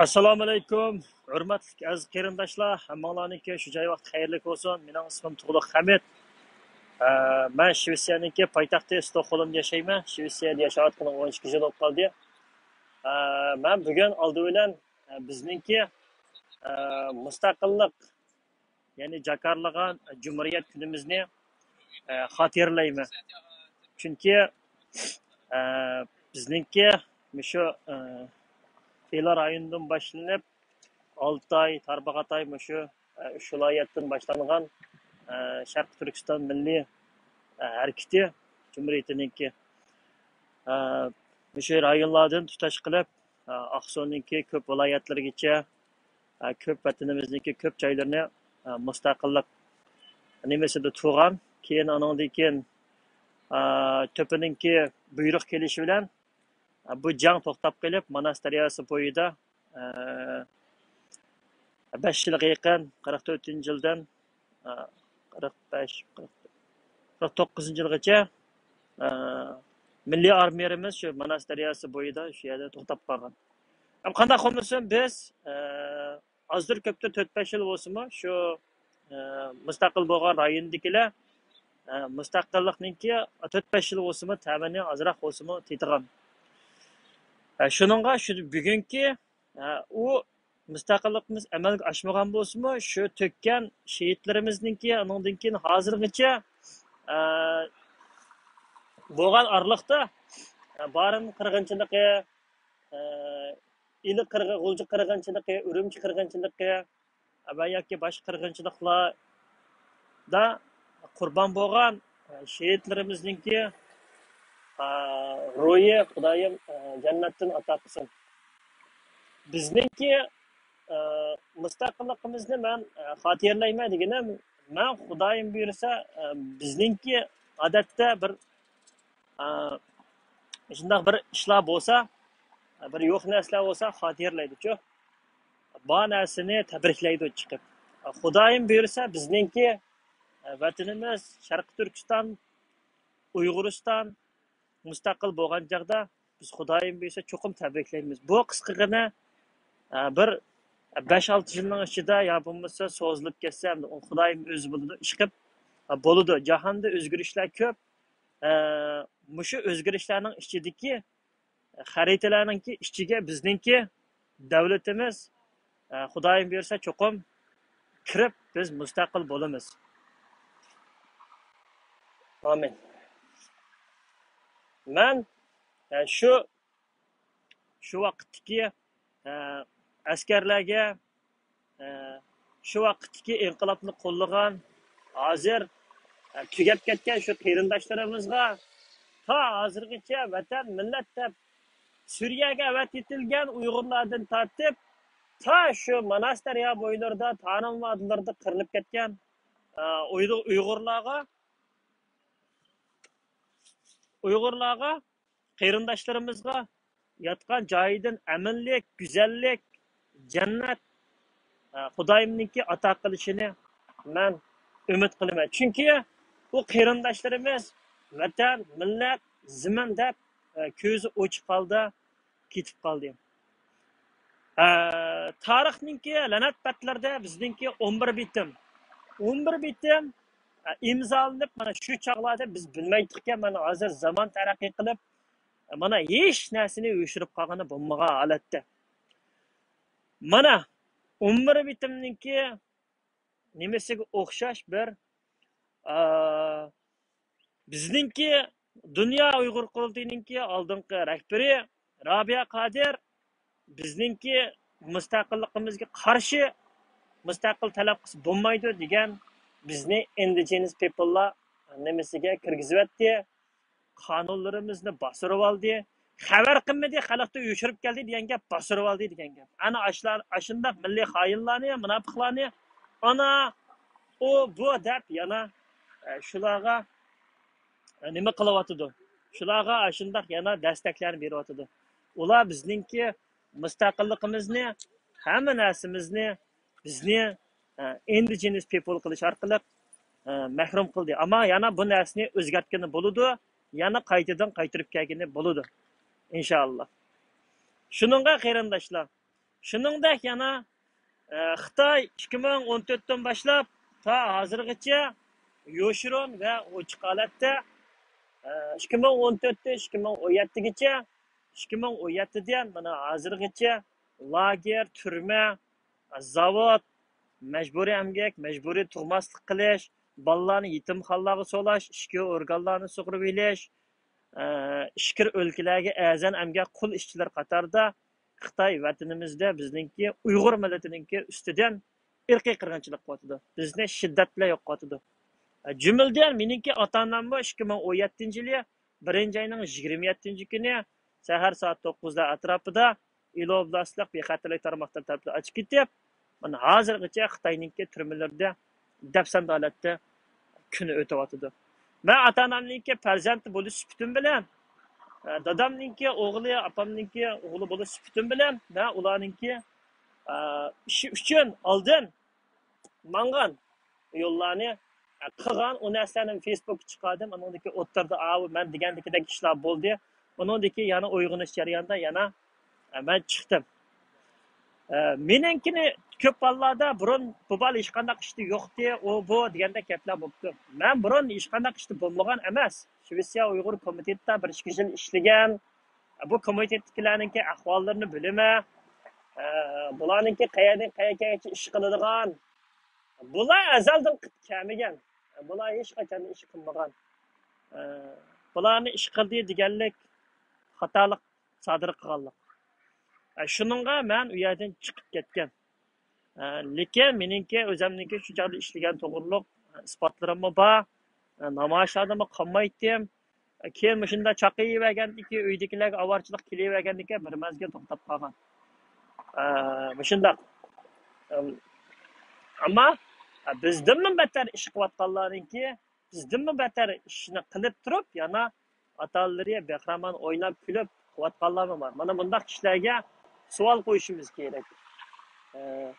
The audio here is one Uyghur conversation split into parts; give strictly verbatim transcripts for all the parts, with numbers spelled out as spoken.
ئەسسالامۇئەلەيكۇم، ھۆرمەتلىك ئەزىز قېرىنداشلار، ھەممىڭلارنىڭكى شۇ جاي ۋاقتى خەيرلىك بولسۇن. مېنىڭ ئىسمىم تۇغلۇق خەمىت. ئە، مەن شىۋېتسىيەنىڭكى پايتەختى ستوكھولمدا ياشايمەن. شىۋېتسىيەدە ياشاۋاتقىنىمغا ئون ئىككى يىل بولۇپ قالدى. ئە، مەن بۈگۈن ئالدى بىلەن، ئە، بىزنىڭكى، ئە، مۇستەقىللىق، يەنى جاكارلىغان جۇمھۇرىيەت كۈنىمىزنى، ئە، خاتىرىلەيمەن. چۈنكى، ئە، بىزنىڭكى مۇشۇ، ئە، ئىلى رايونىدىن باشلىنىپ، ئالتاي، تارباغاتاي مۇشۇ، ئە، ئۈچ ۋىلايەتتىن باشلانغان، ئە، شەرقىي تۈركىستان مىللىي، ئە، ھەرىكىتى جۇمھۇرىيىتىنىڭكى، ئە، مۇشۇ رايونلاردىن تۇتاش قىلىپ، ئە، ئاقسۇنىڭكى كۆپ ۋىلايەتلىرىگىچە، ئە، كۆپ ۋەتىنىمىزنىڭكى كۆپ جايلىرىنى، ئە، مۇستەقىللىق نېمىسىدە تۇرغان. كېيىن ئانىڭدىن كېيىن، ئە، تۆپىنىڭكى بۇيرۇق كېلىشى بىلەن، ئە، بۇ جەڭ توختاپ قېلىپ، ماناس دەرياسى بويىدا، ئە، بەش يىلغا يېقىن، قىرىق تۆتىنچى يىلدىن، ئە، قىرىق بەش، قىرىق توققۇزىنچى يىلغىچە، ئە، مىللىي ئارمىيەمىز شۇ ماناس دەرياسى بويىدا، شۇ يەردە توختاپ قالغان. ئەم، قانداق بولمىسۇن، بىز، ئە، ئازدۇر كۆپتۇر تۆت بەش يىل بولسىمۇ، شۇ، ئە، مۇستەقىل بولغان رايوندىكىلەر، ئە، مۇستەقىللىقنىڭكى تۆت بەش يىل بولسىمۇ، تەمىنى ئازراق بولسىمۇ تېتىغان. ئە، شۇنىڭغا شۇ بۈگۈنكى، ئە، ئۇ مۇستەقىللىقىمىز ئەمەلگە ئاشمىغان بولسىمۇ، شۇ تۆككەن شېھىتلىرىمىزنىڭكى، ئۇنىڭدىن كېيىن ھازىرغىچە، ئە، بولغان ئارىلىقتا، ئە، بارىن قىرغىنچىلىقى، ئە، ئىلى قىرغ-، غۇلجا قىرغىنچىلىقى، ئۈرۈمچى قىرغىنچىلىقى، ۋە ياكى باشقا قىرغىنچىلىقلاردا قۇربان بولغان شېھىتلىرىمىزنىڭكى، ئا، روھى خۇدايىم، ئا، جەننەتتىن ئاتا قىلسۇن. بىزنىڭكى، ئا، مۇستەقىللىقىمىزنى مەن، ئا، خاتىرىلەيمەن دېگىنىم، مەن خۇدايىم بۇيرۇسا، ئا، بىزنىڭكى ئادەتتە بىر، ئا، شۇنداق بىر ئىشلار بولسا، بىر يوق نەرسىلەر بولسا خاتىرىلەيدىچۇ. بار نەرسىنى تەبرىكلەيدۇ چىقىپ. خۇدايىم بۇيرۇسا، بىزنىڭكى، ئە، ۋەتىنىمىز شەرقىي تۈركىستان، ئۇيغۇرىستان مۇستەقىل بولغان چاغدا بىز خۇدايىم بۇيرۇسا چوقۇم تەبرىكلەيمىز. بۇ قىسقىغىنە، ئە، بىر بەش-ئالتە يىلنىڭ ئىچىدە يا بولمىسا سوزۇلۇپ كەتسە، خۇدايىم ئۆزى بىلىدۇ، ئىشقىپ، ئە، بولىدۇ. جاھاندا ئۆزگىرىشلەر كۆپ. ئە، مۇشۇ ئۆزگىرىشلەرنىڭ ئىچىدىكى خەرىتىلەرنىڭكى ئىچىگە بىزنىڭكى دۆلىتىمىز، ئە، خۇدايىم بۇيرۇسا چوقۇم كىرىپ، بىز مۇستەقىل بولىمىز. ئامىن. مەن، ئە، شۇ، شۇ ۋاقىتتىكى، ئە، ئەسكەرلەرگە، ئە، شۇ ۋاقىتتىكى ئىنقىلابنى قوللىغان، ھازىر، ئە، تۈگەپ كەتكەن شۇ قېرىنداشلىرىمىزغا، تا ھازىرغىچە ۋەتەن، مىللەت دەپ سۈرىيەگە ئەۋەتىۋېتىلگەن ئۇيغۇرلاردىن تارتىپ، تا شۇ ماناس دەريا بويلىرىدا، تارىم ۋادىلىرىدا قىرىلىپ كەتكەن، ئە، ئۇيغۇ-، ئۇيغۇرلارغا، ئۇيغۇرلارغا قېرىنداشلىرىمىزغا ياتقان جايىدىن ئەمىنلىك، گۈزەللىك، جەننەت، ئە، خۇدايىمنىڭكى ئاتا قىلىشىنى مەن ئۈمىد قىلىمەن. چۈنكى بۇ قېرىنداشلىرىمىز ۋەتەن، مىللەت، زېمىن دەپ، ئە، كۆزى ئوچۇق ھالدا كېتىپ قالدى. ئە، تارىخنىڭكى لەنەت بەتلىرىدە بىزنىڭكى ئون بىر بېتىم، ئون بىر بېتىم، ئە، ئىمزالىنىپ، مانا شۇ چاغلاردا بىز بىلمەيتتۇقكەن، مانا ھازىر زامان تەرەققىي قىلىپ، مانا ھېچ نەرسىنى يوشۇرۇپ قالغىنى بولمىغان ھالەتتە. مانا ئون بىر بېتىمنىڭكى نېمىسىگە ئوخشاش بىر، ئا، بىزنىڭكى دۇنيا ئۇيغۇر قۇرۇلتىيىنىڭكى ئالدىنقى رەھبىرى رابىيە قادىر بىزنىڭكى مۇستەقىللىقىمىزگە قارشى، مۇستەقىل تەلەپ قىلسا بولمايدۇ دېگەن بىزنى ئىندىجېنىس پىپللار نېمىسىگە كىرگۈزۈۋەتتى. قانۇنلىرىمىزنى باستۇرۇۋالدى. خەۋەر قىلمىدى، خەلقتىن يوشۇرۇپ كەلدى دېگەن گەپ، باستۇرۇۋالدى دېگەن گەپ. ئەنە ئاشۇلار، ئاشۇنداق مىللىي خائىنلارنى، مۇناپىقلارنى، ئانا، ئۇ، بۇ دەپ يەنە، ئە، شۇلارغا، ئە، نېمە قىلىۋاتىدۇ؟ شۇلارغا ئاشۇنداق يەنە دەستەكلەرنى بېرىۋاتىدۇ. ئۇلار بىزنىڭكى مۇستەقىللىقىمىزنى، ھەممە نەرسىمىزنى، بىزنى، ئە، ئىندىجېنىس پىپل قىلىش ئارقىلىق، ئە، مەھرۇم قىلدى. ئەمما يەنە بۇ نەرسىنى ئۆزگەرتكىلى بولىدۇ، يەنە قايتىدىن قايتۇرۇپ كەلگىلى بولىدۇ، ئىنشائاللا. شۇنىڭغا قېرىنداشلار، شۇنىڭدەك يەنە، ئە، خىتاي ئىككى مىڭ ئون تۆتتىن باشلاپ تا ھازىرغىچە يوشۇرۇن ۋە ئوچۇق ھالەتتە، ئە، ئىككى مىڭ ئون تۆتتىن ئىككى مىڭ ئون يەتتىگىچە، ئىككى مىڭ ئون يەتتىدىن مانا ھازىرغىچە لاگېر، تۈرمە، زاۋۇت، مەجبۇرىي ئەمگەك، مەجبۇرىي تۇغماسلىق قىلىش، بالىلارنى يېتىمخانىلارغا سولاش، ئىچكى ئورگانلارنى سۇغۇرۇۋېلىش، ئە، ئىچكىرى ئۆلكىلەرگە ئەرزان ئەمگەك قۇل ئىشچىلىرى قاتارىدا خىتاي ۋەتىنىمىزدە بىزنىڭكى ئۇيغۇر مىللىتىنىڭكى ئۈستىدىن ئىرقىي قىرغىنچىلىق قىلىۋاتىدۇ. بىزنى شىددەت بىلەن يوقىتىۋاتىدۇ. ئە، جۈملىدىن مېنىڭكى ئاتا-ئاناممۇ ئىككى مىڭ ئون يەتتىنچى يىلى بىرىنچى ئاينىڭ يىگىرمە يەتتىنچى كۈنى سەھەر سائەت توققۇزلار ئەتراپىدا ئىلى ئوبلاستلىق بىخەتەرلىك تارماقلىرى تەرىپىدىن ئاچىقىپ كېتىپ، مانا ھازىرغىچە خىتاينىڭكى تۈرمىلىرىدە دەپسەندە ھالەتتە كۈنى ئۆتۈۋاتىدۇ. مەن ئاتا-ئانامنىڭكى پەرزەنتى بولۇش سۈپىتىم بىلەن، ئە، دادامنىڭكى ئوغلى، ئاپامنىڭكى ئوغلى بولۇش سۈپىتىم بىلەن، مەن ئۇلارنىڭكى، ئە، ئىشى ئۈچۈن ئالدىن ماڭغان يوللارنى، ئە، قىلغان، ئۇ نەرسىلەرنى فېيسبۇكقا چىقاردىم. ئۇنىڭدىكى ئوتتۇرىدا، ئاۋۇ مەن دېگەندىكىدەك ئىشلار بولدى. ئۇنىڭدىكى يەنە ئويغىنىش جەريانىدا يەنە، ئە، مەن چىقتىم. ئە، مېنىڭكىنى كۆپ بالىلاردا بۇرۇن بۇ بالا ھېچقانداق ئىشتا يوقتى، ئۇ بۇ دېگەندەك گەپلەر بوپتۇ. مەن بۇرۇن ھېچقانداق ئىشتا بولمىغان ئەمەس. شىۋېتسىيە ئۇيغۇر كومىتېتىدا بىر ئىككى يىل ئىشلىگەن. بۇ كومىتېتتىكىلەرنىڭكى ئەھۋاللىرىنى بىلىمەن. ئە، بۇلارنىڭكى قەيەردىن قەيەرگىچە ئىش قىلىدىغان. بۇلار ئەزەلدىن قىلىپ كەلمىگەن. بۇلار ھېچقاچان ئىش قىلمىغان. ئە، بۇلارنى ئىش قىلدى دېگەنلىك خاتالىق سادىر قىلغانلىق. ئە، شۇنىڭغا مەن ئۇ يەردىن چىقىپ كەتكەن. ئە، لېكىن مېنىڭكى، ئۆزۈمنىڭكى شۇ چاغدا ئىشلىگەن توغرۇلۇق ئىسپاتلىرىممۇ بار. ئە، نامايىشلاردىمۇ قالمايتتىم. ئە، كېيىن مۇشۇنداق چاقىرىۋەرگەندىن كېيىن، ئۆيدىكىلەرگە ئاۋارىچىلىق كېلىۋەرگەندىن كېيىن بىر مەزگىل توختاپ قالغان. ئە، مۇشۇنداق. ئەم، ئەمما، ئە، بىزدىنمۇ بەتتەر ئىش قىلىۋاتقانلارنىڭكى بىزدىنمۇ بەتەر ئىشنى قىلىپ تۇرۇپ، يەنە ئاتا-ئانىلىرى بەخىرامان ئويناپ كۈلۈپ قىلىۋاتقانلارمۇ بار. مانا بۇنداق كىشىلەرگە سوئال قويۇشىمىز كېرەك. ئە،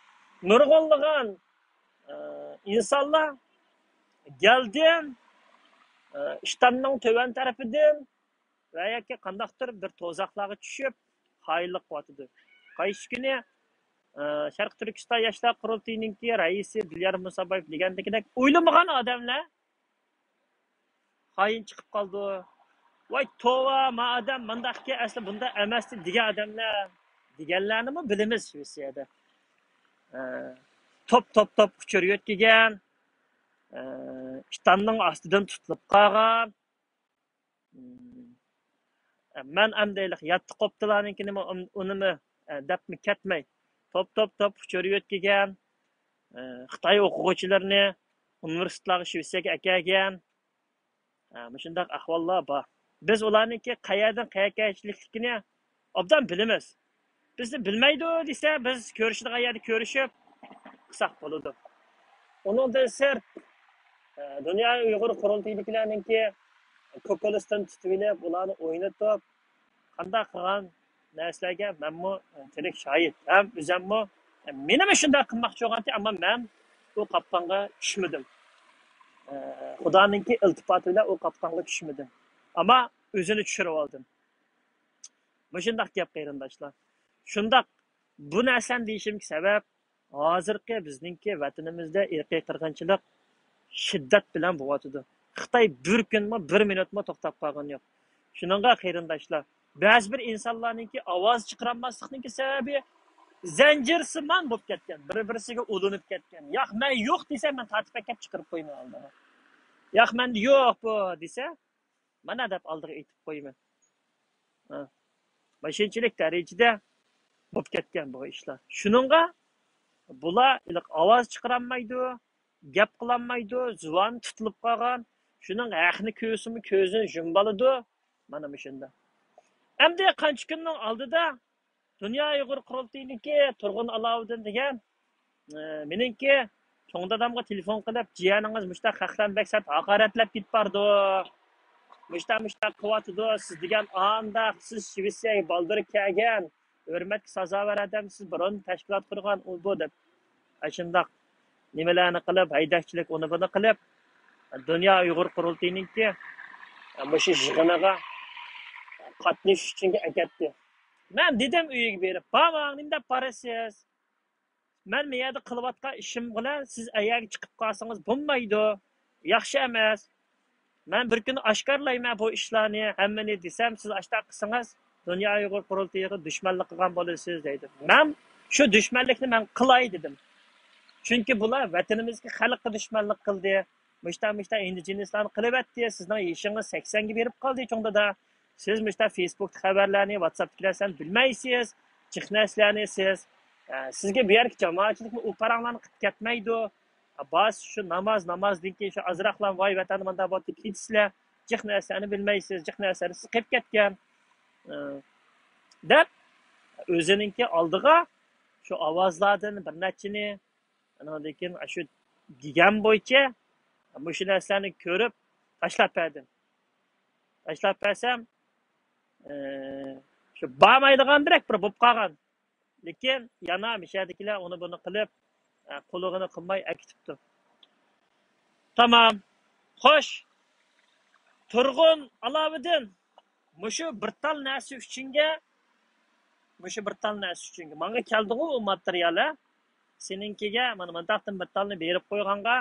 نۇرغۇنلىغان، ئە، ئىنسانلار گەلدىن، ئە، ئىشتاننىڭ تۆۋەن تەرىپىدىن ۋە ياكى قانداقتۇر بىر توزاقلارغا چۈشۈپ، خائىنلىق قىلىۋاتىدۇ. قايسى كۈنى، ئە، شەرقىي تۈركىستان ياشلار قۇرۇلتىيىنىڭكى رەئىسى دىليار مۇسابايېف دېگەندىكىدەك ئويلىمىغان ئادەملەر خائىن چىقىپ قالىدۇ. ۋاي توۋا، ما ئادەم مانداقكەن، ئەسلى بۇنداق ئەمەستى دېگەن ئادەملەر، دېگەنلەرنىمۇ بىلىمىز شىۋېتسىيەدە. ئە، توپ، توپ، توپ ئۇچۇر يۆتكىگەن، ئە، ئىشتاننىڭ ئاستىدىن تۇتۇلۇپ قالغان. مەن ئەمدى ھېلىقى ياتتى قوپتىلارنىڭكىنىمۇ، ئۇنىمۇ، ئە، دەپمۇ كەتمەي، توپ، توپ، توپ ئۇچۇر يۆتكىگەن، ئە، خىتاي ئوقۇغۇچىلىرىنى ئۇنىۋېرسىتېتلارغا شىۋېتسىيەگە ئەكەلگەن، ئە، مۇشۇنداق ئەھۋاللار بار. بىز ئۇلارنىڭكى قەيەردىن قەيەرگىچىلىكلىكىنى ئوبدان بىلىمىز. بىزنى بىلمەيدۇ دېسە، بىز كۆرۈشىدىغان يەردە كۆرۈشۈپ قىلساق بولىدۇ. ئۇنىڭدىن سىرت، ئە، دۇنيا ئۇيغۇر قۇرۇلتىيىدىكىلەرنىڭكى كوكۇلىستىن تۇتۇۋېلىپ، ئۇلارنى ئوينىتىپ، قانداق قىلغان نەرسىلەرگە مەنمۇ، ئە، تىرىك شاھىت ھەم ئۆزەممۇ، ئە، مېنىمۇ شۇنداق قىلماقچى بولغانتى، ئەمما مەن ئۇ قاپقانغا چۈشمىدىم. ئە، خۇدانىڭكى ئىلتىپاتى بىلەن ئۇ قاپقانغا چۈشمىدىم. ئەمما ئۆزىنى چۈشۈرۈۋالدىم. مۇشۇنداق گەپ، قېرىنداشلار. شۇنداق، بۇ نەرسىنى دېيىشىمگە سەۋەب، ھازىرقى بىزنىڭكى ۋەتىنىمىزدە ئىرقىي قىرغىنچىلىق، شىددەت بىلەن بولۇۋاتىدۇ. خىتاي بىر كۈنمۇ، بىر مىنۇتمۇ توختاپ قالغىنى يوق. شۇنىڭغا قېرىنداشلار، بەزى بىر ئىنسانلارنىڭكى ئاۋاز چىقىرالماسلىقنىڭكى سەۋەبى زەنجىرسىمان بولۇپ كەتكەن، بىر-بىرسىگە ئۇلىنىپ كەتكەن. ياق، مەن يوق دېسە، مەن تارتىپ ئەكەپ چىقىرىپ قويىمەن ئالدىغا. ياق، مەندە يوق بۇ دېسە، مانا دەپ ئالدىغا ئېتىپ قويىمەن. ھە. مۇشۇنچىلىك دەرىجىدە بولۇپ كەتكەن بۇ ئىشلار. شۇنىڭغا بۇلار ھېلىقى ئاۋاز چىقىرالمايدۇ، گەپ قىلالمايدۇ، زۇۋانى تۇتۇلۇپ قالغان. شۇنىڭ ھەقنى كۆرسىمۇ كۆزىنى يۇمۇۋالىدۇ. مانا مۇشۇنداق. ئەمدى قانچە كۈننىڭ ئالدىدا دۇنيا ئۇيغۇر قۇرۇلتىيىنىڭكى تۇرغۇن ئالاۋۇدىن دېگەن، ئى، مېنىڭكى چوڭ دادامغا تېلېفون قىلىپ، جىيەنىڭىز مۇشۇنداق خەقلەرنى بەك سەت ھاقارەتلەپ كېتىپ بارىدۇ. مۇشۇنداق، مۇشۇنداق قىلىۋاتىدۇ. سىز دېگەن ئانداق، سىز شىۋېتسىيەگە بالدۇر كەلگەن، ھۆرمەتكە سازاۋەر ئادەم، سىز بۇرۇن تەشكىلات قۇرغان، ئۇ بۇ دەپ. ئاشۇنداق نېمىلەرنى قىلىپ، ھەيدەكچىلىك ئۇنى بۇنى قىلىپ، دۇنيا ئۇيغۇر قۇرۇلتىيىنىڭكى مۇشۇ يىغىنىغا قاتنىشىش ئۈچۈن ئەكەتتى. مەن دېدىم ئۆيىگە بېرىپ، بارماڭ، نېمە دەپ بارىسىز؟ مەن مەيەردە قىلىۋاتقان ئىشىم بىلەن سىز ئەيەرگە چىقىپ قالسىڭىز بولمايدۇ. ياخشى ئەمەس. مەن بىر كۈنى ئاشكارىلايمەن بۇ ئىشلارنى، ھەممىنى دېسەم، سىز ئاشتاق قىلسىڭىز، دۇنيا ئۇيغۇر قۇرۇلتىيىغا دۈشمەنلىك قىلغان بولىسىز، دەيدۇ. مەن شۇ دۈشمەنلىكنى مەن قىلاي دېدىم. چۈنكى بۇلار ۋەتىنىمىزدىكى خەلققە دۈشمەنلىك قىلدى. مۇشتا، مۇشتا ئىندىجېنىسلارنى قىلىۋەتتى. سىزنىڭ يېشىڭىز سەكسەنگە بېرىپ قالدى، چوڭ دادا. سىز مۇشتا فېيسبۇكتا خەۋەرلەرنى، ۋاتساپتىكىلەرنى سەن بىلمەيسىز. جىق نەرسىلەرنى سىز، ئە، سىزگە بۇ يەردىكى جامائەتچىلىكمۇ ئۇ پاراڭلارنى قىلىپ كەتمەيدۇ. بارسا شۇ ناماز، نامازدىن كېيىن شۇ ئازراقلا ۋاي ۋەتەندە مانداق بولۇپ كېتىسىلەر. جىق نەرسىلەرنى بىلمەيسىز، جىق نەرسىلەرنى سىز قىلىپ كەتكەن. ئە، دەپ ئۆزىنىڭكى ئالدىغا شۇ ئاۋازلاردىن بىر نەچچىنى، ئاندىن كېيىن شۇ دېگەن بويىچە مۇشۇ نەرسىلەرنى كۆرۈپ تاشلاپ بەردىم. تاشلاپ بەرسەم، ئە، شۇ بارمايدىغاندەك بىر بولۇپ قالغان. لېكىن يەنە مىشەدىكىلەر ئۇنى بۇنى قىلىپ، ئە، قۇلىقىنى قىلماي ئەكېتىپتۇ. تامام. خوش. تۇرغۇن ئالاۋۇدىن، مۇشۇ بىر تال نەرسە ئۈچۈنگە، مۇشۇ بىر تال نەرسە ئۈچۈنگە ماڭا كەلدىغۇ ئۇ ماتېرىيال، ھە؟ سېنىڭكىگە مانا مۇنداقتىن بىر تالنى بېرىپ قويغانغا،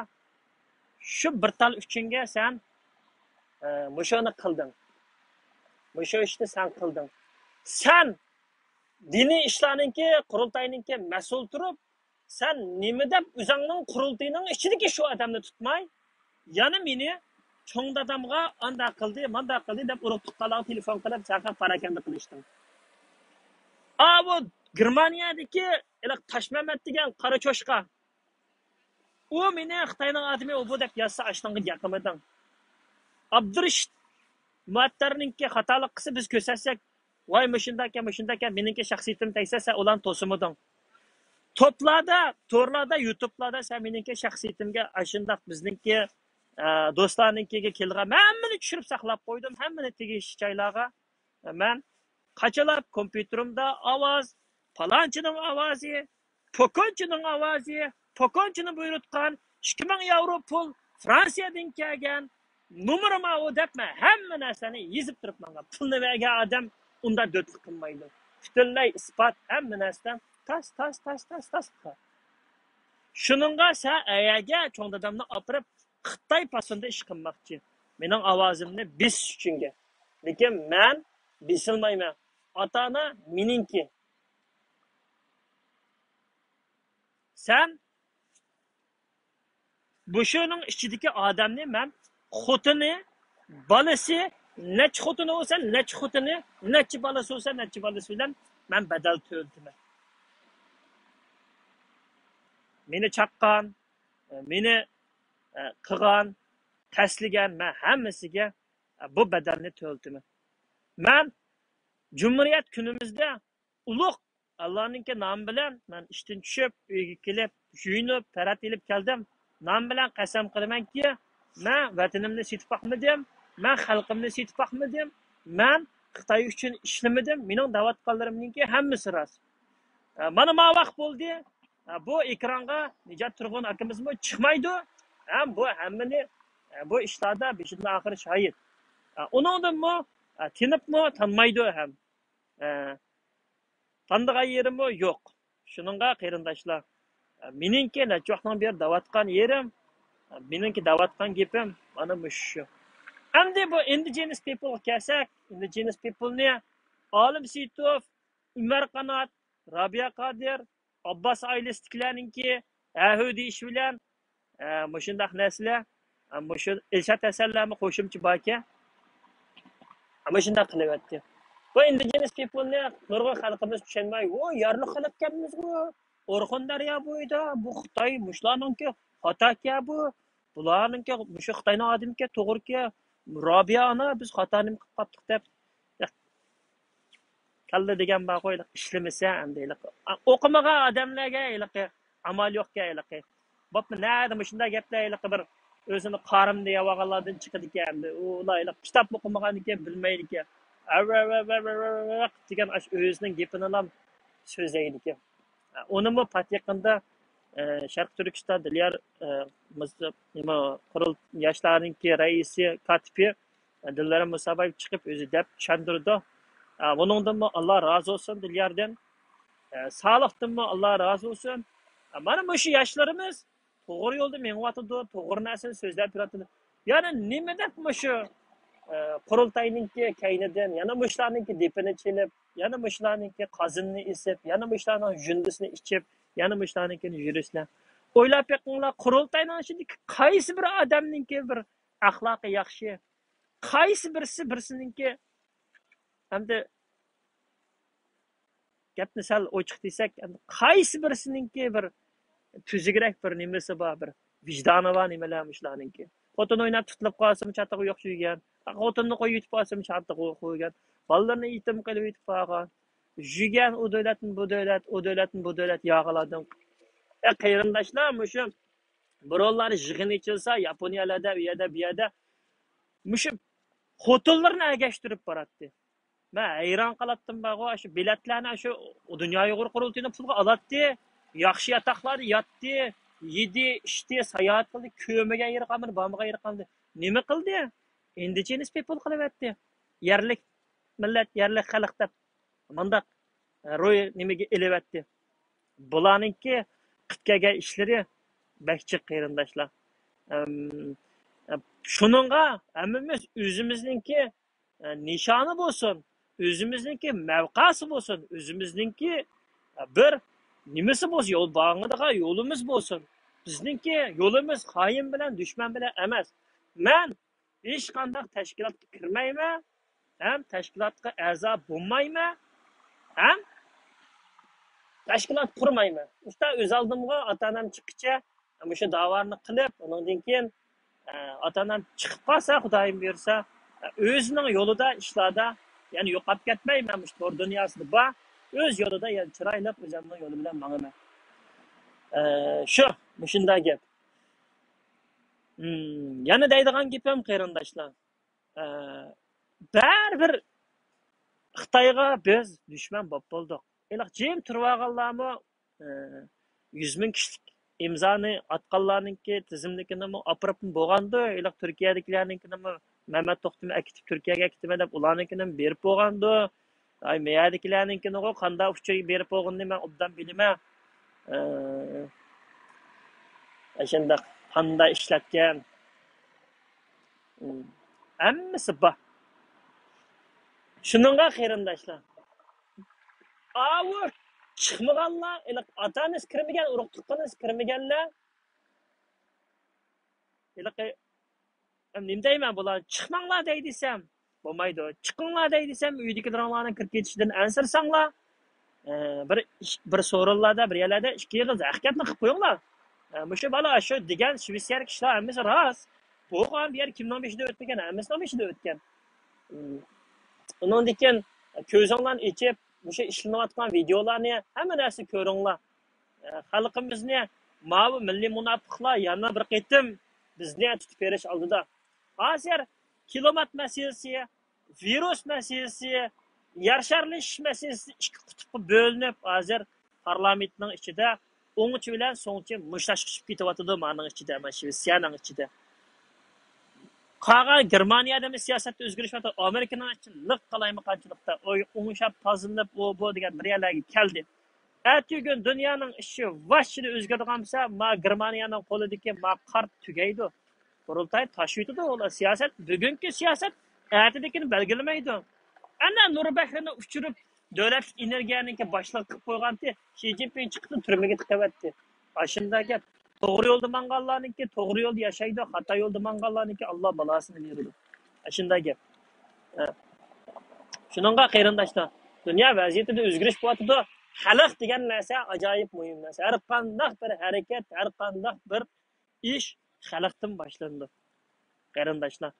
شۇ بىر تال ئۈچۈنگە سەن، ئە، مۇشۇنى قىلدىڭ. مۇشۇ ئىشنى سەن قىلدىڭ. سەن دىنىي ئىشلارنىڭكى، قۇرۇلتاينىڭكى مەسئۇل تۇرۇپ، سەن نېمە دەپ ئۆزۈڭنىڭ قۇرۇلتىيىنىڭ ئىچىدىكى شۇ ئادەمنى تۇتماي، يەنە مېنى چوڭ دادامغا ئانداق قىلدى، مانداق قىلدى دەپ ئۇرۇق تۇغقانلارغا تېلېفون قىلىپ، سەن پاراكەندە قىلىشتىڭ. ئاۋۇ گېرمانىيەدىكى ھېلىقى تاشمەمەت دېگەن قارا چوشقا. ئۇ مېنى خىتاينىڭ ئادىمى ئۇ بۇ دەپ يازسا، ئاشۇنىڭغا گەپ قىلمىدىڭ. ئابدۇرېشىت مۇئەتتەرنىڭكى خاتالىق قىلسا، بىز كۆرسەتسەك، ۋاي مۇشۇنداكەن، مۇشۇنداكەن، مېنىڭكى شەخسىيىتىمنى تەگسە، سەن ئۇلارنى توسىمىدىڭ. توپلاردا، تورلاردا، يۇتۇبلاردا سەن مېنىڭكى شەخسىيىتىمگە ئاشۇنداق بىزنىڭكى، ئە، دوستلارنىڭكىگە كېلىدىغان ھەممىنى چۈشۈرۈپ ساقلاپ قويدۇم، ھەممىنى تېگىشلىك جايلارغا. مەن قاچىلاپ كومپيۇتېرىمدا ئاۋاز، پالانچىنىڭ ئاۋازى، پوكونچىنىڭ ئاۋازى، پوكونچىنى بۇيرۇتقان، ئىككى مىڭ ياۋرو پۇل، فرانسىيەدىن كەلگەن، نومۇرى ماۋۇ دەپ مەن ھەممە نەرسىنى يېزىپ تۇرۇپ ماڭغان. پۇلنى بەرگەن ئادەم ئۇنداق دۆتلۈك قىلمايدۇ. پۈتۈنلەي ئىسپات، ھەممە نەرسىدىن تاس، تاس، تاس، تاس، تاس قىلغان. شۇنىڭغا سەن ئەيەرگە چوڭ دادامنى ئاپىرىپ، خىتاي پاسونىدا ئىش قىلماقچى. مېنىڭ ئاۋازىمنى بېسىش ئۈچۈنگە. لېكىن مەن بېسىلمايمەن. ئاتا-ئانا مېنىڭكى. سەن بۇ شۇنىڭ ئىچىدىكى ئادەمنى مەن خوتۇنى، بالىسى، نەچچە خوتۇنى بولسا، نەچچە خوتۇنى، نەچچە بالىسى بولسا، نەچچە بالىسى بىلەن مەن بەدەل تۆلىتىمەن. مېنى چاققان، مېنى، ئە، قىغان، تەسلىگەن، مەن ھەممىسىگە، ئە، بۇ بەدەلنى تۆلىتىمەن. مەن جۇمھۇرىيەت كۈنىمىزدە ئۇلۇغ ئاللانىڭكى نامى بىلەن مەن ئىشتىن چۈشۈپ، ئۆيگە كېلىپ، يۇيۇنۇپ، تەرەت ئېلىپ كەلدىم. نام بىلەن قەسەم قىلىمەنكى، مەن ۋەتىنىمنى سېتىپ باقمىدىم، مەن خەلقىمنى سېتىپ باقمىدىم، مەن خىتاي ئۈچۈن ئىشلىمىدىم. مېنىڭ دەۋاتقانلىرىمنىڭكى ھەممىسى راست. ئە، مانا ماۋاق بولدى. ئە، بۇ ئېكرانغا نىجات تۇرغۇن ئاكىمىزمۇ چىقمايدۇ. ھەم بۇ ھەممىنى، ئە، بۇ ئىشلاردا بېشىدىن ئاخىرى شاھىت. ئە، ئۇنىڭدىنمۇ، ئە، تېنىپمۇ تانمايدۇ ھەم. ئە، تانىدىغان يېرىممۇ يوق. شۇنىڭغا قېرىنداشلار، ئە، مېنىڭكى نەچچە ۋاقىتنىڭ بېرى دەۋاتقان يېرىم، ئە، مېنىڭكى دەۋاتقان گېپىم مانا مۇشۇ شۇ. ئەمدى بۇ ئىندىجېنس پىپلغا كەلسەك، ئىندىجېنس پىپلنى ئالىم سېيىتوف، ئۆمەر قانات، رابىيە قادىر، ئابباس ئائىلىسىدىكىلەرنىڭكى ھەھۇ دېيىشى بىلەن، ئە، مۇشۇنداق نەرسىلەر، ئە، مۇشۇ ئىلشات ھەسەنلەرمۇ قوشۇمچە باركەن. ئە، مۇشۇنداق قىلىۋەتتى. بۇ ئىندىجېنس پىپلنى نۇرغۇن خەلقىمىز چۈشەنمەي، ۋو، يارلىق خەلقكەنمىزغۇ، ئورخۇن دەريا بويىدا، بۇ خىتاي، مۇشۇلارنىڭكى خاتاكەن بۇ، بۇلارنىڭكى، مۇشۇ خىتاينىڭ ئادىمىكەن، توغرىكەن، رابىيە ئانا، بىز خاتا نېمە قىلىپ قاپتۇق دەپ. كاللا دېگەن بارغۇ، ھېلىقى ئىشلىمىسە، ئەمدى ھېلىقى ئوقۇمىغان ئادەملەرگە ھېلىقى ئامال يوقكەن ھېلىقى. بوپمۇ، نەدە مۇشۇنداق گەپلەر ھېلىقى بىر ئۆزىنى قارىمدا يەۋالغانلاردىن چىقىدىكەن، ئەمدى ئۇلار ھېلىقى كىتاب ئوقۇمىغاندىكىن بىلمەيدىكەن. ئەۋەۋەۋەۋەۋەۋەۋەۋەق دېگەن ئاشۇ ئۆزىنىڭ گېپىنىلا سۆزلەيدىكەن. ئۇنىمۇ پات يېقىندا، ئە، شەرقىي تۈركىستان دىليار، ئە، مۇس-، نېمە، قۇرۇل-، ياشلارنىڭكى رەئىسى، كاتىپى، ئە، دىلرەم مۇسابايېۋ چىقىپ ئۆزى دەپ چۈشەندۈرىدۇ. ئە، بۇنىڭدىنمۇ ئاللا رازى بولسۇن، دىلياردىن. ئە، سالىھتىنمۇ ئاللا رازى بولسۇن. ئە، مانا مۇشۇ ياشلىرىمىز توغرا يولدا مېڭىۋاتىدۇ، توغرا نەرسىنى سۆزلەپ يۈرۈۋاتىدۇ. يەنە نېمە دەپ مۇشۇ، ئە، قۇرۇلتاينىڭكى كەينىدىن، يەنە مۇشۇلارنىڭكى دېپىنى چېلىپ، يەنە مۇشۇلارنىڭكى قازىنىنى ئېسىپ، يەنە مۇشۇلارنىڭ جۈندىسىنى ئىچىپ، يەنە مۇشۇلارنىڭكىنى يۈرۈسىلەر. ئويلاپ بېقىڭلار، قۇرۇلتاينىڭ ئىچىدىكى قايسى بىر ئادەمنىڭكى بىر ئەخلاقى ياخشى؟ قايسى بىرسى بىرسىنىڭكى، ئەمدى گەپنى سەل ئوچۇق دېسەك، قايسى بىرسىنىڭكى بىر تۈزۈكرەك بىر نېمىسى بار، بىر ۋىجدانى بار نېمىلەر مۇشۇلارنىڭكى. خوتۇن ئويناپ تۇتۇلۇپ قالسىمۇ چاتىقى يوق جۈگەن. خوتۇننى قويۇۋېتىپ قالسىمۇ چاتىقى يوق جۈگەن. بالىلىرىنى يېتىم قىلىۋېتىپ قالغان. جۈگەن ئۇ دۆلەتتىن بۇ دۆلەت، ئۇ دۆلەتتىن بۇ دۆلەت ياغىلاردىن. ئە، قېرىنداشلار، مۇشۇ بۇرۇنلار يىغىن ئېچىلسا، ياپونىيەلەردە، ئۇ يەردە، بۇ يەردە مۇشۇ خوتۇنلىرىنى ئەگەشتۈرۈپ باراتتى. مەن ھەيران قالاتتىم بارغۇ، شۇ بېلەتلەرنى شۇ دۇنيا ئۇيغۇر قۇرۇلتىيىنىڭ پۇلىغا ئالاتتى، ياخشى ياتاقلاردا ياتتى، يېدى، ئىچتى، ساياھەت قىلدى، كۆرمىگەن يېرى قالمىدى، بارمىغان يېرى قالمىدى. نېمە قىلدى؟ ئىندىجېنس پىپل قىلىۋەتتى. يەرلىك مىللەت، يەرلىك خەلق دەپ مۇنداق، ئە، روي نېمىگە ئېلىۋەتتى. بۇلارنىڭكى قىلىپ كەلگەن ئىشلىرى بەك جىق، قېرىنداشلار. ئەم، ئە، شۇنىڭغا ھەممىمىز ئۆزىمىزنىڭكى، ئە، نىشانى بولسۇن، ئۆزىمىزنىڭكى مەۋقەسى بولسۇن، ئۆزىمىزنىڭكى، ئە، بىر نېمىسى بولسۇن، يول، ماڭىدىغان يولىمىز بولسۇن. بىزنىڭكى يولىمىز خائىن بىلەن، دۈشمەن بىلەن ئەمەس. مەن ھېچقانداق تەشكىلاتقا كىرمەيمەن، ھەم تەشكىلاتقا ئەزا بولمايمەن، ھەم تەشكىلات قۇرمايمەن. ئۇستا ئۆز ئالدىمغا ئاتا-ئانام چىققىچە مۇشۇ داۋانى قىلىپ، ئۇنىڭدىن كېيىن، ئە، ئاتا-ئانام چىقىپ قالسا، خۇدايىم بۇيرۇسا، ئە، ئۆزىنىڭ يولىدا، ئىشلاردا، يەنى يوقاپ كەتمەي، مەن مۇشۇ تور دۇنياسىدا بار، ئۆز يولىدا، يەنە چىرايلىق ئۆزۈمنىڭ يولى بىلەن ماڭىمەن. ئە، شۇ، مۇشۇنداق گەپ. ھىم، يەنە دەيدىغان گېپىم، قېرىنداشلار، ئە، بەرىبىر خىتايغا بىز دۈشمەن بولۇپ بولدۇق. ھېلىقى جىم تۇرۇۋالغانلارمۇ، ئە، يۈز مىڭ كىشىلىك ئىمزانى ئاتقانلارنىڭكى تىزىملىكىنىمۇ ئاپىرىپ بولغاندۇ. ھېلىقى تۈركىيەدىكىلەرنىڭكىنىمۇ مەمەت توختىمۇ ئەكېتىپ، تۈركىيەگە ئەكېتىمەن دەپ، ئۇلارنىڭكىنىمۇ بېرىپ بولغاندۇ. ئاي، مەيەردىكىلەرنىڭكىنىغۇ قاندا ئۇچۇر بېرىپ بولغىنىنى مەن ئوبدان بىلىمەن. ئە، ئاشۇنداق قاندا ئىشلەتكەن. ھەممىسى بار. شۇنىڭغا قېرىنداشلار، ئاۋۇ چىقمىغانلار، ھېلىقى ئاتا-ئانىسى كىرمىگەن، ئۇرۇق-تۇغقىنىسى كىرمىگەنلەر، ھېلىقى، نېمە دەيمەن، بۇلار چىقماڭلار دەي دېسەم، بولمايدۇ. چىقىڭلار دەي دېسەم، ئۆيدىكىلىرىڭلارنىڭ كىرىپ كېتىشىدىن ئەنسىرىسەڭلار، ئە، بىر ئىش، بىر سورۇنلاردا، بىر يەرلەردە ئىككى ئېغىز ھەقىقەتنى قىلىپ قويۇڭلار. ئە، مۇشۇ بالا، شۇ دېگەن شىۋېتسىيەلىك ئىشلار ھەممىسى راست. بولغان بۇ يەر كىمنىڭ بېشىدا ئۆتمىگەن؟ ھەممىسىنىڭ بېشىدا ئۆتكەن. ئۇنىڭدىن كېيىن كۆزۈڭلارنى ئېچىپ، مۇشۇ ئىشلىنىۋاتقان ۋىدىيولارنى، ھەممە نەرسىنى كۆرۈڭلار. خەلقىمىزنى ماۋۇ مىللىي مۇناپىقلار يەنە بىر قېتىم بىزنى تۇتۇپ بېرىش ئالدىدا. ھازىر كىلىمات مەسىلىسى، ۋىرۇس مەسىلىسى، يەر شارلىشىش مەسىلىسى ئىككى قۇتۇپقا بۆلۈنۈپ، ھازىر پارلامېنتنىڭ ئىچىدە ئوڭچى بىلەن سوڭچى مۇشتلاشقا چۈشۈپ كېتىۋاتىدۇ، مانىڭ ئىچىدە، مانا شىۋېتسىيەنىڭ ئىچىدە. قالغان گېرمانىيەدىمۇ سىياسەتتە ئۆزگىرىش بار، ئامېرىكىنىڭ ئىچى لىق قالايمىقانچىلىقتا، ئوي-، ئوڭشاپ تازىلىنىپ، ئۇ بۇ دېگەن بىر يەرلەرگە كەلدى. ئەتىگۈن دۇنيانىڭ ئىشى ۋاچچىدە ئۆزگىرىدىغان بولسا، ما گېرمانىيەنىڭ قولىدىكى ما قارت تۈگەيدۇ. قۇرۇلتاي تاشىۋېتىدۇ. ئۇلار سىياسەت، بۈگۈنكى سىياسەت ئەتىدىكىنى بەلگىلىمەيدۇ. ئەنە نۇربەكرىنى ئۇچۇرۇپ، دۆلەتلىك ئېنېرگىيەنىڭكى باشلىقى قىلىپ قويغانتى، شى جىنپىڭ چىقىپلا تۈرمىگە تىقىۋەتتى. ئاشۇنداق گەپ. توغرا يولدا ماڭغانلارنىڭكى توغرا يولدا ياشايدۇ، خاتا يولدا ماڭغانلارنىڭكى ئاللا بالاسىنى بېرىدۇ. ئاشۇنداق گەپ. ھە. شۇنىڭغا قېرىنداشلار، دۇنيا ۋەزىيىتىدە ئۆزگىرىش بولۇۋاتىدۇ. خەلق دېگەن نەرسە ئاجايىپ مۇھىم نەرسە. ھەر قانداق بىر ھەرىكەت، ھەر قانداق بىر ئىش خەلقتىن باشلىنىدۇ، قېرىنداشلار.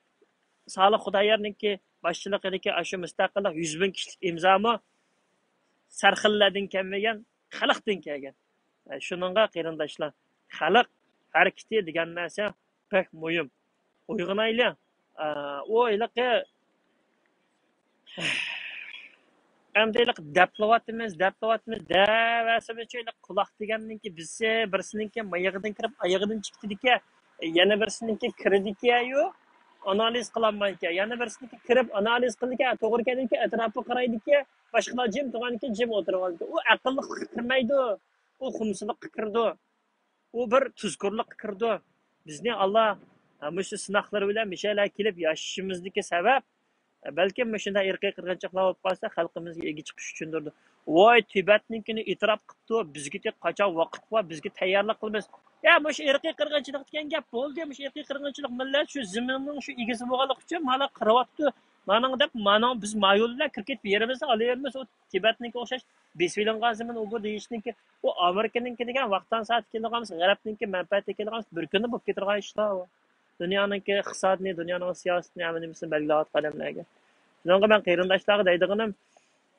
سالىھ خۇدايارنىڭكى باشچىلىقىدىكى ئاشۇ مۇستەقىللىق يۈز مىڭ كىشىلىك ئىمزامۇ سەرخىللەردىن كەلمىگەن، خەلقتىن كەلگەن. ئە، شۇنىڭغا قېرىنداشلار، خەلق ھەرىكىتى دېگەن نەرسە بەك مۇھىم. ئويغىنايلى. ئە، ئۇ ھېلىقى، ئەمدى ھېلىقى دەپلەۋاتىمىز، دەپلەۋاتىمىز دەۋەرسىمىزچۇ، ھېلىقى قۇلاق دېگەننىڭكى بىرسى، بىرسىنىڭكى مىيىقىدىن كىرىپ ئايىغىدىن چىقىدىكەن، يەنە بىرسىنىڭكى كىرىدىكەنيۇ. ئانالىز قىلالمايدىكەن. يەنە بىرسىنىكى كىرىپ ئانالىز قىلىدىكەن، توغرا كەلدىكەن، ئەتراپقا قارايدىكەن، باشقىلار جىم تۇرغاندىكىن جىم ئولتۇرۇۋالىدىكەن. ئۇ ئەقىللىققا كىرمەيدۇ، ئۇ خۇمسىلىققا كىرىدۇ. ئۇ بىر تۇزكورلۇققا كىرىدۇ. بىزنى ئاللا، ھە، مۇشۇ سىناقلىرى بىلەن مۇشۇ يەرلەرگە كېلىپ ياشىشىمىزدىكى سەۋەب، ھە، بەلكىم مۇشۇنداق ئىرقىي قىرغىنچىلىقلار بولۇپ قالسا، خەلقىمىزگە ئىگە چىقىش ئۈچۈندۇر. ۋاي، تىبەتنىڭكىنى ئېتىراپ قىپتۇ، بىزگە تېخى قاچان ۋاقىت بار، بىزگە تەييارلىق قىلىمىز. يا، مۇشۇ ئىرقىي قىرغىنچىلىق دېگەن گەپ بولدى. مۇشۇ ئىرقىي قىرغىنچىلىق مىللەت شۇ زېمىننىڭ شۇ ئىگىسى بولغانلىقى ئۈچۈن مانا قىرىۋاتىدۇ. مانىڭ دەپ، مانىڭ بىز مايول بىلەن كىرىپ كېتىپ يېرىمىزنى ئالىۋېرىمىز. ئۇ تىبەتنىڭكى ئوخشاش بېسىۋېلىنغان زېمىن ئۇ بۇ دېيىشنىڭكى، ئۇ ئامېرىكىنىڭكى دېگەن ۋاقتان سائەتكە كېلىدىغان، غەربنىڭكى مەنپەئەتىگە كېلىدىغان بىر كۈندە بولۇپ كېتىدىغان ئىشلار ئۇ. دۇنيانىڭكى ئىقتىسادىنى، دۇنيانىڭ سىياسىتىنى، ھەممە نېمىسىنى بەلگىلەۋاتقان ئادەملەرگە. شۇنىڭغا مەن قېرىنداشلارغا دەيدىغىنىم،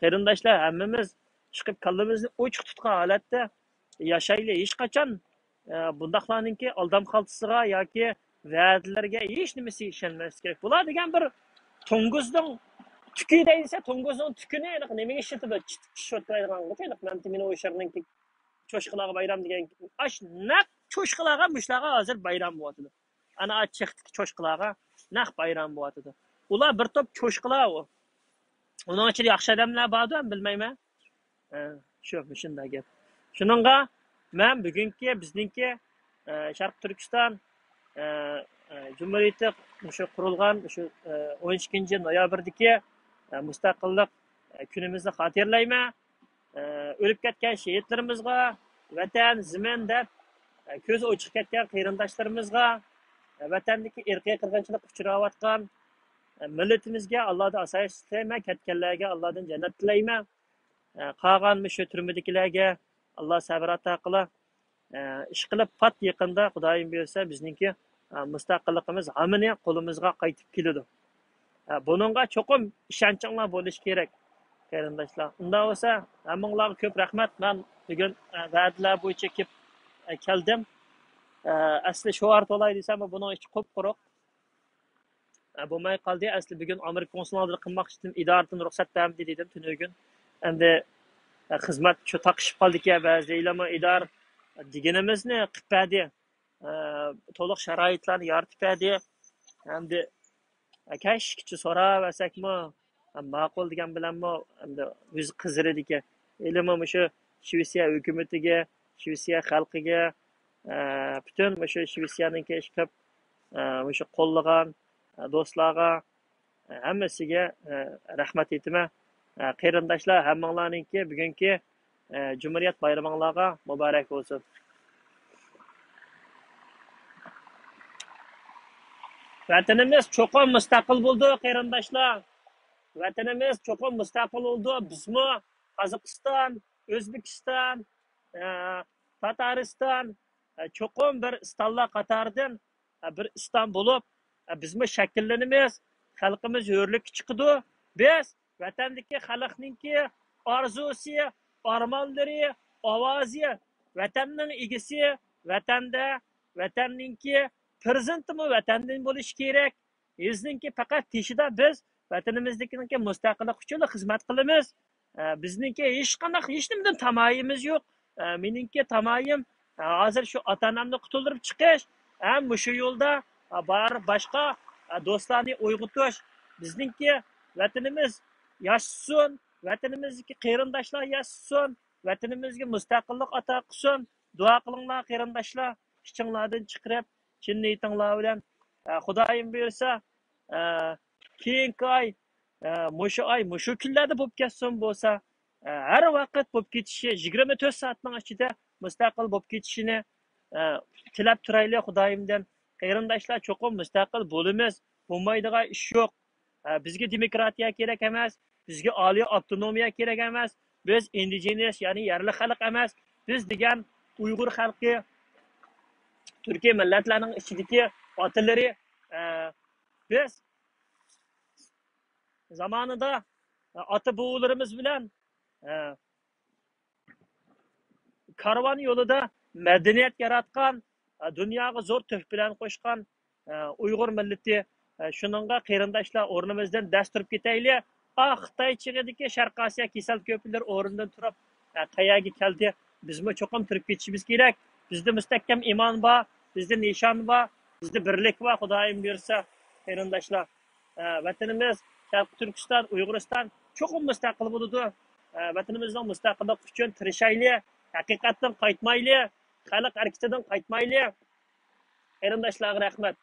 قېرىنداشلار، ھەممىمىز چىقىپ كاللىمىزنى ئوچۇق تۇتقان ھالەتتە ياشايلى. ھېچقاچان، ئە، بۇنداقلارنىڭكى ئالدام خالتىسىغا ياكى ۋەدىلىرىگە ھېچ نېمىسى ئىشەنمەس كېرەك. بۇلار دېگەن بىر توڭگۇزنىڭ تۈكى دەيسە، توڭگۇزنىڭ تۈكىنى ھېلىقى نېمىگە ئىشلىتىدۇ؟ چىت-، چىت-، شوتلايدىغانغۇ. ھېلىقى مەمتىمىن ئويشارنىڭكى چوشقىلارغا بايرام دېگەن، ئاش نەق چوشقىلارغا، مۇشۇلارغا ھازىر بايرام بولۇۋاتىدۇ. ئانا ئاچچىقتىكى چوشقىلارغا نەق بايرام بولۇۋاتىدۇ. ئۇلار بىر توپ چوشقىلار ئۇ. ئۇنىڭ ئىچىدە ياخشى ئادەملەر باردۇ، بىلمەيمەن. ئە، شۇ، مۇشۇنداق گەپ. شۇنىڭغا مەن بۈگۈنكى بىزنىڭكى، ئە، شەرقىي تۈركىستان، ئە، ئە، جۇمھۇرىيىتى مۇشۇ قۇرۇلغان، مۇشۇ، ئە، ئون ئىككىنچى نويابىردىكى، ئە، مۇستەقىللىق، ئە، كۈنىمىزنى خاتىرىلەيمەن. ئە، ئۆلۈپ كەتكەن شېھىتلىرىمىزغا، ۋەتەن، زېمىن دەپ، ئە، كۆزى ئوچۇق كەتكەن قېرىنداشلىرىمىزغا، ئە، ۋەتەندىكى ئىرقىي قىرغىنچىلىققا ئۇچراۋاتقان، ئە، مىللىتىمىزگە ئاللادىن ئاسايىشلىق تىلەيمەن، كەتكەنلەرگە ئاللادىن جەننەت تىلەيمەن. ئە، قالغان مۇشۇ تۈرمىدىكىلەرگە ئاللا سەۋر ئاتا قىلا. ئە، ئىشقىلىپ پات يېقىندا خۇدايىم بۇيرۇسا بىزنىڭكى، ئە، مۇستەقىللىقىمىز ھامىنى قولىمىزغا قايتىپ كېلىدۇ. ئە، بۇنىڭغا چوقۇم ئىشەنچىڭلار بولۇشى كېرەك، قېرىنداشلار. ئۇنداق بولسا ھەممىڭلارغا كۆپ رەھمەت. مەن بۈگۈن، ئە، ۋەدىلەر بويىچە كېلىپ، ئە، كەلدىم. ئە، ئەسلى شوئار تولاي دېسەم، بۇنىڭ ئىچى قۇپقۇرۇق. ئە، بولماي قالدى. ئەسلى بۈگۈن ئامېرىكا كونسۇلىنىڭ ئالدىدا قىلماقچى ئىدىم، ئىدارىدىن رۇخسەت بەرمىدى دېدىم تۈنۈگۈن. ئەمدى، ئە، خىزمەت شۇ تاقىشىپ قالدىكەن، بەزى ئىدارە دېگىنىمىزنى قىلىپ بەردى. ئە، تولۇق شارائىتلارنى يارىتىپ بەردى. ئەمدى، ئە، كەچكىچە سوراۋەرسەكمۇ، ئە، ماقۇل دېگەن بىلەنمۇ، ئەمدى يۈزى قىزىرىدىكەن. ھېلىمۇ مۇشۇ شىۋېتسىيە ھۆكۈمىتىگە، شىۋېتسىيە خەلقىگە، ئە، پۈتۈن مۇشۇ شىۋېتسىيەنىڭكى ئىشقىپ، ئە، مۇشۇ قوللىغان، ئە، دوستلارغا، ئە، ھەممىسىگە، ئە، رەھمەت ئېيتىمەن. ئە، قېرىنداشلار، ھەممىڭلارنىڭكى بۈگۈنكى، ئە، جۇمھۇرىيەت بايرىمىڭلارغا مۇبارەك بولسۇن. ۋەتىنىمىز چوقۇم مۇستەقىل بولىدۇ، قېرىنداشلار. ۋەتىنىمىز چوقۇم مۇستەقىل بولىدۇ. بىزمۇ قازاقىستان، ئۆزبېكىستان، ئە، تاتارىستان، ئە، چوقۇم بىر ئىستانلار قاتارىدىن، ئە، بىر ئىستان بولۇپ، ئە، بىزمۇ شەكىللىنىمىز، خەلقىمىز ھۆرلۈككە چىقىدۇ. بىز ۋەتەندىكى خەلقنىڭكى ئارزۇسى، ئارمانلىرى، ئاۋازى، ۋەتەننىڭ ئىگىسى ۋەتەندە، ۋەتەننىڭكى پىرېزىدېنتىمۇ ۋەتەندىن بولۇشى كېرەك. بىزنىڭكى پەقەت تېشىدا بىز ۋەتىنىمىزدىكىنىڭكى مۇستەقىللىق ئۈچۈنلا خىزمەت قىلىمىز. ئە، بىزنىڭكى ھېچقانداق، ھېچنېمىدىن تامايىمىز يوق. ئە، مېنىڭكى تامايىم، ئە، ھازىر شۇ ئاتا-ئانامنى قۇتۇلدۇرۇپ چىقىش ھەم مۇشۇ يولدا، ئە، بار باشقا، ئە، دوستلارنى ئويغىتىش. بىزنىڭكى ۋەتىنىمىز ياشىسۇن، ۋەتىنىمىزدىكى قېرىنداشلار ياشىسۇن، ۋەتىنىمىزگە مۇستەقىللىق ئاتا قىلسۇن. دۇئا قىلىڭلار قېرىنداشلار، ئىچىڭلاردىن چىقىرىپ، چىن نىيىتىڭلار بىلەن، ئە، خۇدايىم بۇيرۇسا، ئە، كېيىنكى ئاي، ئە، مۇشۇ ئاي، مۇشۇ كۈنلەردە بولۇپ كەتسۇن بولسا، ئە، ھەر ۋاقىت بولۇپ كېتىشى، يىگىرمە تۆت سائەتنىڭ ئىچىدە مۇستەقىل بولۇپ كېتىشىنى، ئە، تىلەپ تۇرايلى خۇدايىمدىن. قېرىنداشلار، چوقۇم مۇستەقىل بولىمىز، بولمايدىغان ئىش يوق. ئە، بىزگە دېموكراتىيە كېرەك ئەمەس، بىزگە ئالىي ئاپتونومىيە كېرەك ئەمەس، بىز ئىندىجېنەس، يەنى يەرلىك خەلق ئەمەس، بىز دېگەن ئۇيغۇر خەلقى، تۈركىي مىللەتلەرنىڭ ئىچىدىكى ئاتىلىرى، ئە، بىز زامانىدا، ئاتا بوۋىلىرىمىز بىلەن، ئە، كارۋان يولىدا مەدەنىيەت ياراتقان، ئە، دۇنياغا زور تۆھپىلەرنى قوشقان، ئە، ئۇيغۇر مىللىتى، ئە، شۇنىڭغا قېرىنداشلار ئورنىمىزدىن دەس تۇرۇپ كېتەيلى. ئا، خىتاي چېغىدىكى شەرقىي ئاسىيا كېسەل كۆپىلىرى ئورنىدىن تۇرۇپ، ئە، قەيەرگە كەلدى؟ بىزمۇ چوقۇم تۇرۇپ كېتىشىمىز كېرەك. بىزدە مۇستەھكەم ئىمان بار، بىزدە نىشان بار، بىزدە بىرلىك بار، خۇدايىم بۇيرۇسا. قېرىنداشلار. ئە، ۋەتىنىمىز شەرقىي تۈركىستان، ئۇيغۇرىستان چوقۇم مۇستەقىل بولىدۇ. ئە، ۋەتىنىمىزنىڭ مۇستەقىللىقى ئۈچۈن تىرىشايلى، ھەقىقەتتىن قايتمايلى. خەلق ھەرىكىتىدىن قايتمايلى. قېرىنداشلارغا رەھمەت.